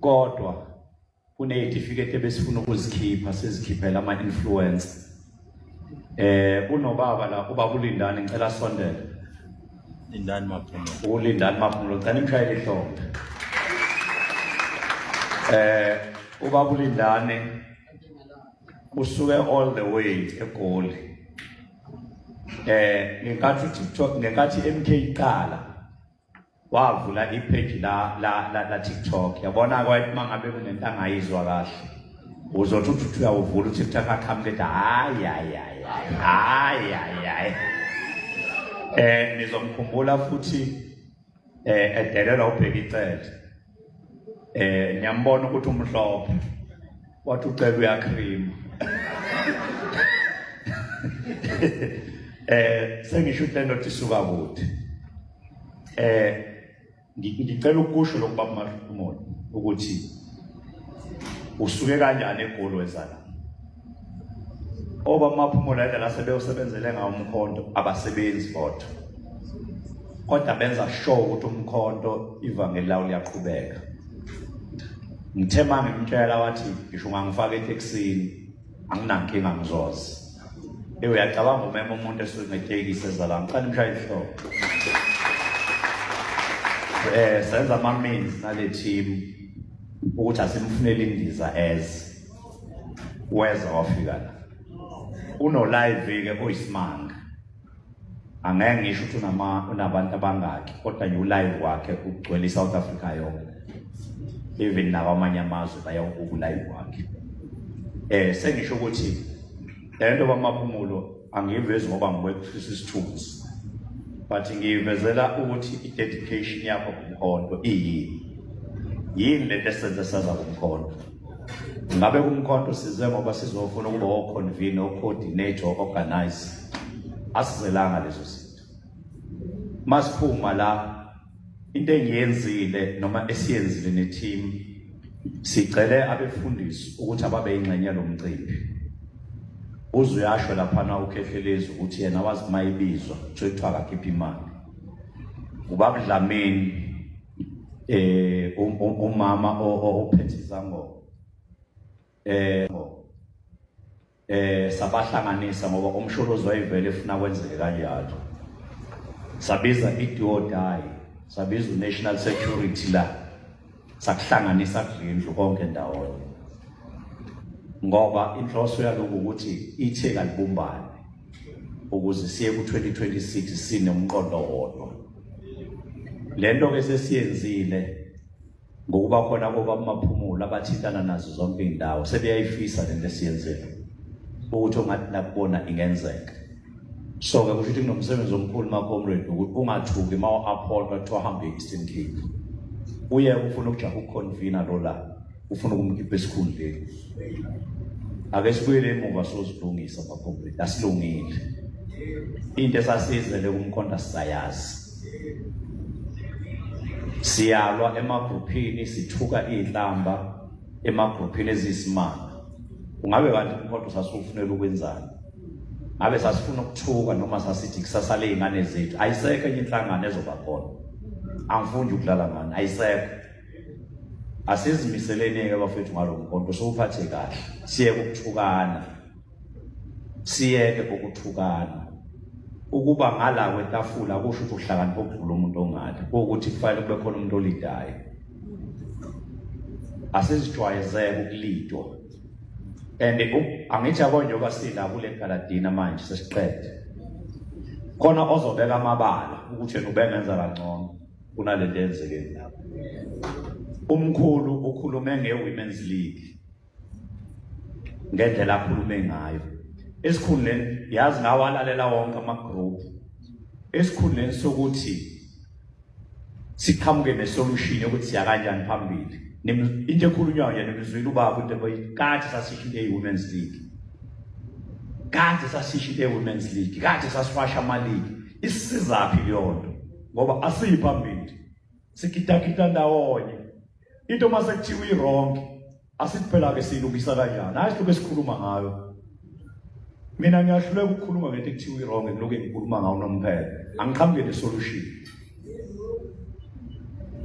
Kodwa kunezitifiketi ebesifuna ukuzikhipha, sizikhiphela ama influencer. Kunobaba la, ubaba uLindani, ngicela sondele. Lindani Maphumulo. ULindani Maphumulo, ngicela nimshayele ihlombe. Ubaba uLindani usuke all the way eGoli. Ngenkathi TikTok, ngenkathi MK iqala, wavula ipage la TikTok. Yabona kwathi mangabe kunento angayizwa kahle, uzothi uthi uyawuvula uTikTok, aqhamuke ethi hayi hayi hayi hayi hayi hayi. Nizomkhumbula futhi edelela uBheki Cele. Ngiyambona ukuthi umhlophe, wathi uCele uyacream. Sengisho ukuthi lento isuka kude. Ngicela ukusho lokubaba Maphumulo ukuthi usuke kanjani eGoli weza la. Oba Maphumulo indlela asebewusebenzele ngawo umkhonto, abasebenzi kodwa kodwa benza sure ukuthi umkhonto ivangeli lawo liyaqhubeka. Ngithe mangimtshela wathi ngisho ungangifaka etekisini anginankinga, ngizoza. Uyacabanga umema umuntu esuke ngetekisi eza la, ngicela nimshaye ihlombe. Senza ama means nale team ukuthi asimfunele indiza eze. Weza wafika la. Uno live ke oyisimanga. Angeke ngisho ukuthi unabantu abangaki, kodwa nje ulive wakhe ugcwele iSouth Africa yonke. Even nakwamanye amazwe bayawubuka ulive wakhe. Sengisho ukuthi lento bamaphumulo angiyivezi ngoba ngikwehlisa isithunzi, but ngiyivezela ukuthi i-dedication yakho kumkhonto iyini. Yini lento esenze saza kumkhonto? Ngabe kumkhonto size ngoba sizofuna ukuba o-convene, o-coordinate, o-organize? Asizelanga lezo zinto. Masiphuma la, into engiyenzile noma esiyenzile ne-team, sicele abefundisi ukuthi ababe ingxenye lomcimbi. Uze uyasho laphana uKhehlelezi ukuthi yena wazi mayibizwa kuthiwa akakhiphe imali. Ubaba Dlamini, umama ophethe izangoma, sabahlanganisa ngoba umsholozi wayevele efuna kwenzeke kanjalo. Sabiza i-do or die, sabiza u-national security la, sakuhlanganisa kulendlu konke ndawonye, ngoba inhloso yaloku ukuthi ithe kalibumbane ukuze siye ku-2026 sinomqondo wodwa. Lento ke sesiyenzile ngokuba khona koba Maphumulo abathintana nazo zonke indawo sebeyayifisa lento esiyenzile, ukuthi ongathi nakubona ingenzeka. So ke kusho ukuthi kunomsebenzi omkhulu ma comrade, ukuthi ungathuki uma u-appointwa kuthiwa hambe e-Eastern Cape, uye ufuna ukujaha ukuconvena lo la ufuna ukumkhipha esikhundleni. Ake sibuyele emuva sozilungisa ma comrade, asilungile into esasizele kumkhonto, sizayazi. Siyalwa emagruphini, sithuka iy'nhlamba emagruphini eziyisimanga. Ungabe kanti umkhonto sasiwufunela ukwenzani? Ngabe sasifuna ukuthuka noma sasithi kusasa ley'ngane zethu? Ayisekho enye inhlangano ezoba khona. Angifuni ukudlala ngani, ayisekho. Asizimiseleni-ke bafethu ngalo mkhonto, siwuphathe kahle, siyeke ukuthukana, siyeke ukuthukana. Ukuba ngala kwetafula kusho ukuthi uhlakanipha ukudlula umuntu ongale, kuwukuthi kufanele kube khona umuntu olidayo. Asizijwayezeke ukulidwa. And angithi yabo njengoba sila kule galadina manje sesiqede, khona ozobeka amabala ukuthi yena ubengenza kangcono kunalento eyenzekile lapho. Umkhulu ukhulume nge-Women's League ngendlela akhulume ngayo esikhundleni, yazi ngawalalela wonke ama-group, esikhundleni sokuthi siqhamuke nesolution yokuthi siya kanjani phambili. Into ekhulunywayo nje, nimzwile ubaba into kade sasisho into eyi-Women's League, kade sasisho into eyi-Women's League, kade sasiwasha ama-league. Isizaphi leyo nto? Ngoba asiyi phambili, sigidagida ndawonye. Into mase kuthiwa i-wrong, asithi phela-ke siyilungisa kanjani? Hayi, silobe sikhuluma ngayo. Mina ngiyahluleka ukukhuluma ngento ekuthiwa i-wrong, ngiloke ngikhuluma ngawo nomphela, angiqhamuke ne-solution.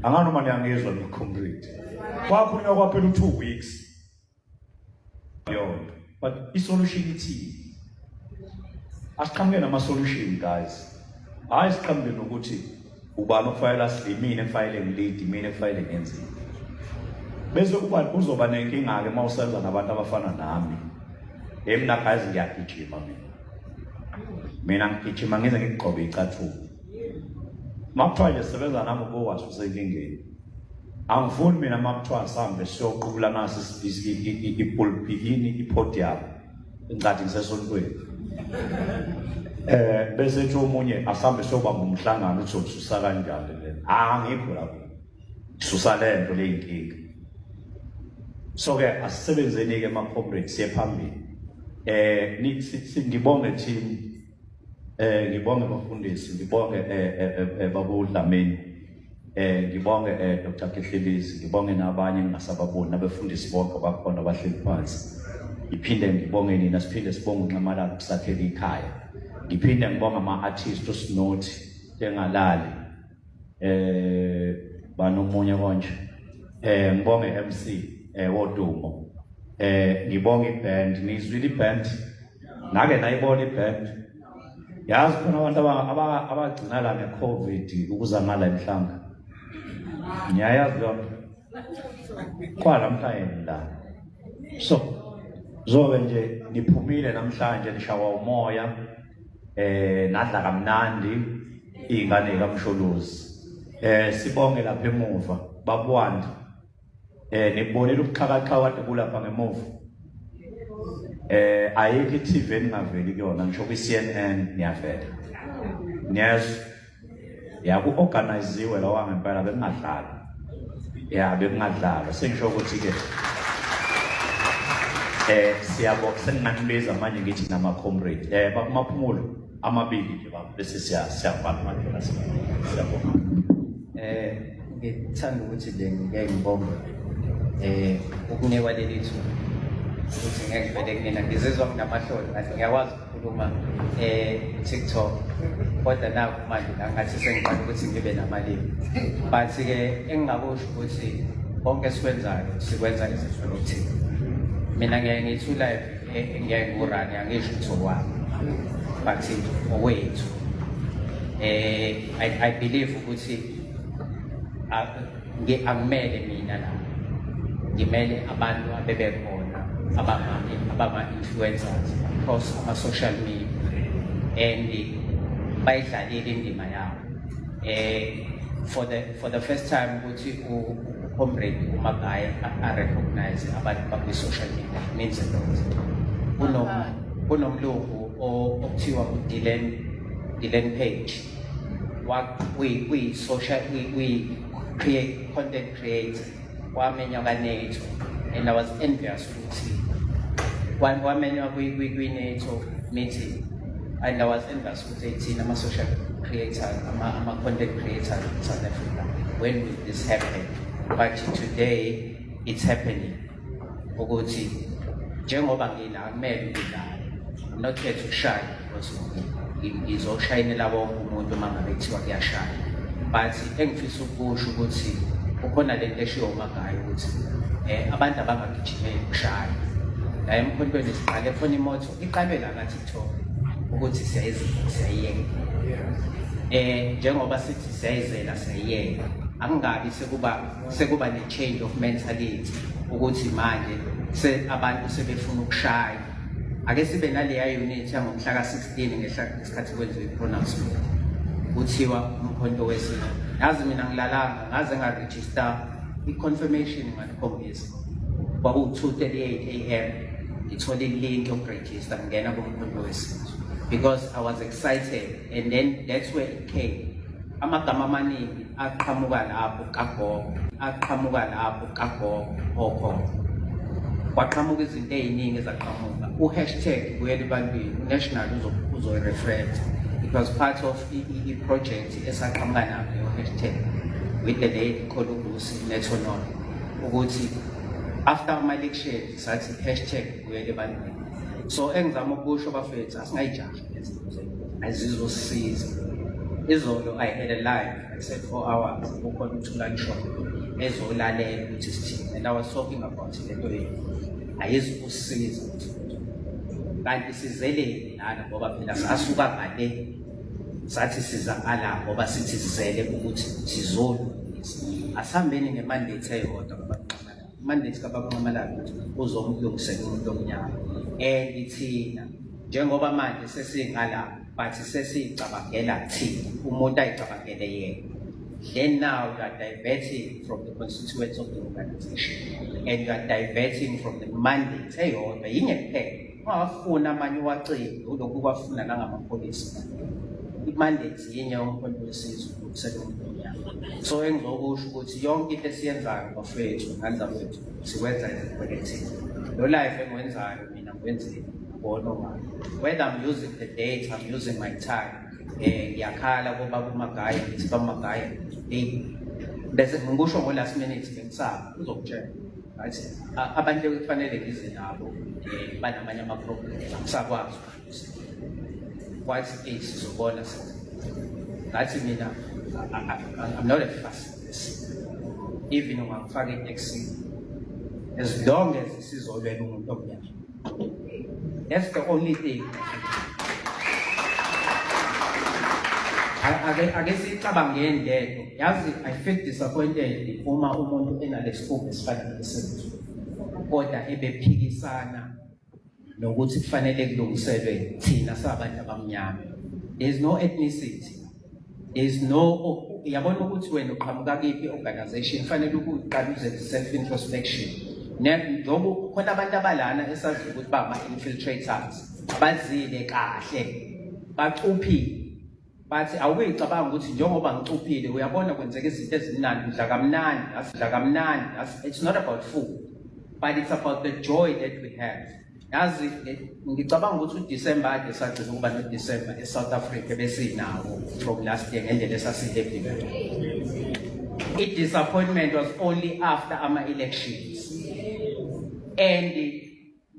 Anganoma niyangizwa no comrade. Kwakhulunywa kwaphela u2 weeks. Yonto. But isolution ithini? Asiqhamuke nama solution guys. Hayi siqhamuke nokuthi ubani ofayela silimine efayele ngilidi mina efayele ngenzini. Bese kuba uzoba nenkinga ke mawusenza nabantu abafana nami. Hey mina guys ngiyagijima mina. Mina ngigijima ngize ngigqobe icathulo. Makuthiwa nje sebenza nami ubokwazi usenkingeni. Angifuni mina makuthiwa sihambe siyoqubula nasi ipulpit ipodium. Ngicathi ngisesontweni. Bese ethi omunye asambe siyobamba umhlangano uthi ususa kanjani le. Ah ngikho lapho. Susa lento le inkinga. So ke asisebenzeni ke ama comrades siye phambili. Ngibonge team, ngibonge bafundisi, ngibonge babu Dlamini, ngibonge Dr. Kehlelezi, ngibonge nabanye engingasababoni nabefundisi bonke abakhona abahleli phansi. Ngiphinde ngibonge nina, siphinde sibonge uNxamalala ukusakhela ikhaya. Ngiphinde ngibonge ama-artist uSinothi engalali, banomunye konje, ngibonge MC wodumo, ngibonge iband. Nizwile iband? Nake nayibona iband? Yazi khona abantu abagcina la nge-COVID ukuza ngala emhlanga. Ngiyayazi leyo nto. Kwa namhlanje la. So zobe nje niphumile namhlanje nishawa umoya, nadla kamnandi ingane kaMsholozi. Sibonge lapha emuva babwandi. Nibonile ubuxhakaxhaka kade kulapha ngemuva. Ayikho i-TV eningaveli kuyona, ngisho kwi-CNN niyavela. Niyezwa? Ya ku-organiziwe lawa ngempela bekungadlalwa. Ya bekungadlalwa. Sengisho ukuthi ke siyabonga, senginganibiza manje ngithi nama comrade. Bakumaphumulo amabili nje baba bese siyavala manje siyabonga. Ngithanda ukuthi nje ngike ngibonge ukunikwa leli thuba ukuthi ngeke ngivele kunina, ngizizwa nginamahloni ngathi ngiyakwazi ukukhuluma TikTok, kodwa nakho manje la ngathi sengiqala ukuthi ngibe namalimi. But ke engingakusho ukuthi konke esikwenzayo sikwenza as a collective. Mina ngeke ngithi live ngeke ngurani, angisho ukuthi owami, but owethu. I believe ukuthi angimele mina la, ngimele abantu abebekhona abama-influencers across ama-social media, and bayidlalile indima yabo. For the first time ukuthi u-comrade uMagaye a-recognize abantu bakwi-social media means a lot. Kunomlungu okuthiwa uDylan, Dylan Page, we social we create content creator, wamenywa ka-NATO, and I was envious ukuthi wamenywa kwi-NATO meeting, and I was envious ukuthi thina ama-social creators, ama-content creators in South Africa, when will this happen? But today it's happening. Ukuthi njengoba ngila kumele ngidlale, I'm not here to shine because ngizoshayinela wonke umuntu uma ngabe kuthiwa kuyashaya, but engifisa ukusho ukuthi kukhona lento eshiwo uMagaye ukuthi abantu abangagijimeli ukushaya la emkhontweni. Siqale khona imoto iqalwe la ka-TikTok ukuthi siyayizela siyayiyeka, njengoba sithi siyayizela siyayiyeka, akungabi sekuba ne-change of mentality ukuthi manje abantu sebefuna ukushaya. Ake sibe naleya unit yangomhla ka-16 ngesikhathi kwenziwa i-pronouncement kuthiwa umkhonto wesizwe. Yazi mina ngilalanga ngaze ngaregister i-confirmation, ngalikhombisa, kwaku-2:38 am ngithola i-link yokuregister ngingena kumkhonto wesizwe because I was excited, and then that's where it came. Amagama amaningi aqhamuka lapho kagogo, aqhamuka lapho kagogo okhona, kwaqhamuka izinto ey'ningi ezaqhamuka. U-hashtag buyela ebantwini, u-national uzoyi-reflect. It was part of i-project esaqhamuka nayo leyo hashtag with the lady called uLucy Netonono, ukuthi after ama-elections sathi hashtag buyela ebantwini. So engizama ukusho bafethu, asingayijahi lezi zinto, azizosiza. Izolo I had a live, I said 4 hours, kukhona uThulani Shop ezolalela ukuthi sithini, and I was talking about lento yethu ayizukusiza, kanti sizeleni lana, ngoba phela sasuka ngale sathi siza ngala ngoba sithi sizele ukuthi sizolungisa. Asihambeni nge-mandate eyodwa kaBaba, mandate kaBaba Nxamalala, ukuthi uzomlungisela umuntu omnyama. And thina njengoba manje sesingala, but sesicabangela thina, umuntu ayicabangele yena, then now you are diverting from the constituents of the organization and you are diverting from the mandate eyodwa yinye kuphela. Ungawafuna amanye, uwacimbe, ulokhu kwafuna nangamapholisa. I-mandate yinye, uMkhonto weSizwe ukulungisela umuntu omnyama. So engizokusho ukuthi yonke into esiyenzayo, bafethu, ngane zakwethu, sikwenza as a collective. Lo live engiwenzayo mina ngiwenzile bona ongalo, whether I'm using the data, I'm using my time. Ngiyakhala kobaba uMagaye, ngithi baba Magaye, hey, bese ngikusho ngo last minute, bengisaba uzokutshela ngathi abantu ekufanele ngize nabo banamanye ama-problems, angisakwazi ukuthi wathi hey, sizobona. Ngathi mina I'm not a fast person, even ungangifaka etekisini, as long as sizolwela umuntu omnyama. That's the only thing. Ake sicabangeni lento. Yazi, I feel disappointed uma umuntu enalesikhumba esifana nesethu kodwa ebephikisana nokuthi kufanele kulungiselwe thina sabantu abamnyama. There is no ethnicity, there is no, yabona ukuthi wena uqhamuka kiphi organization, fanele ukuqala uzenze self introspection. Njengoba khona abantu abalana esazi ukuthi ba ama-infiltrators, bazile kahle, bacuphile, bathi awukuyicabanga ukuthi njengoba ngicuphile, uyabona kwenzeka izinto ezimnandi, udla kamnandi, asidla kamnandi. It's not about food, but it's about the joy that we have. Yazi, ngicabanga ukuthi uDecember ade sagcina ukuba noDecember eSouth Africa besinawo from last year ngendlela esasi-happy ngayo. I-disappointment was only after ama-elections. And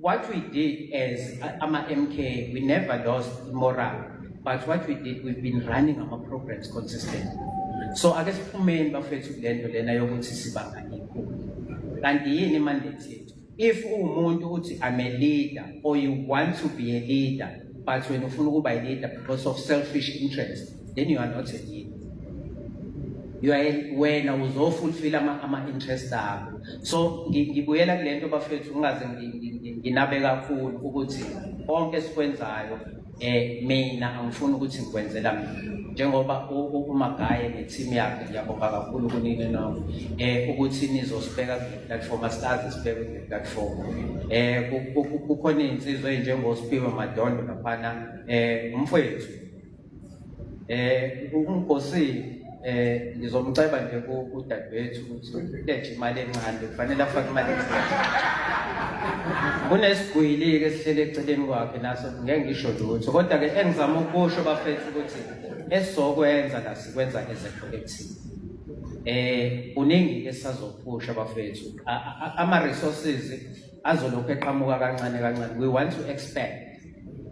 what we did as ama-MK, we never lost morale, but what we did, we've been running our programs consistently. So ake siphumeni bafethu kule nto lena yokuthi sibanga ikhulu, kanti yini i-mandate yethu? If uwumuntu uthi I'm a leader or you want to be a leader, but wena ufuna ukuba a leader because of selfish interest, then you are not a leader. You are wena uzofulfill ama interest akho. So ngibuyela kule nto bafethu, ngingaze nginabe kakhulu ukuthi konke esikwenzayo, mina angifuni ukuthi ngikwenzela mina, njengoba uMagaye ne-team yakhe. Ngiyabonga kakhulu kunini nonke ukuthi nizosibeka kule platform. Asikaze sibeke kule platform. Kukhona iy'nsizwa ey'njengoSiphiwe Madondo laphana, umfowethu uNkosi, ngizomceba nje kudadewethu ukuthi leje imali encane, kufanele afake imali encane. Kunesigwili-ke esihlele eceleni kwakhe, naso ngeke ngisho lutho, kodwa-ke engizama ukusho bafethu ukuthi esizokwenza la sikwenza as a collective. Kuningi ke sisazophusha bafethu. Ama resources azolokhu eqhamuka kancane kancane. We want to expand,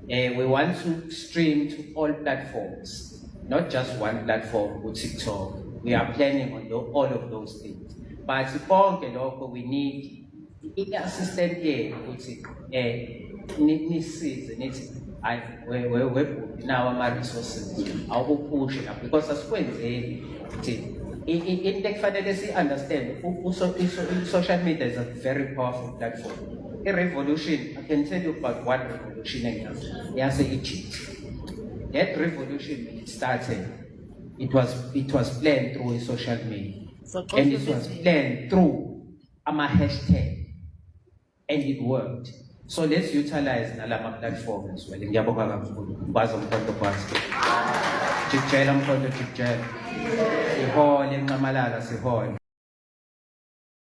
we want to stream to all platforms, not just one platform, ku-TikTok. We are planning on all of those things, but konke lokho we need i-assistant yenu ukuthi nisize nithi hayi, webhuti, nawo ama-resources awukuphushe lapho, because asikwenzeli thina. Into ekufanele si-understand, i-social media is a very powerful platform. I-revolution, I can tell you about one revolution engiyazi, yase-Egypt. That revolution, when it started, it was planned through social media and it was planned through ama-hashtag, and it worked. So let's utilize nalama platform as well. Ngiyabonga kakhulu. Kwazi uMkhonto, kwazi jikjela, uMkhonto jikjela, sihole Nxamalala, sihole.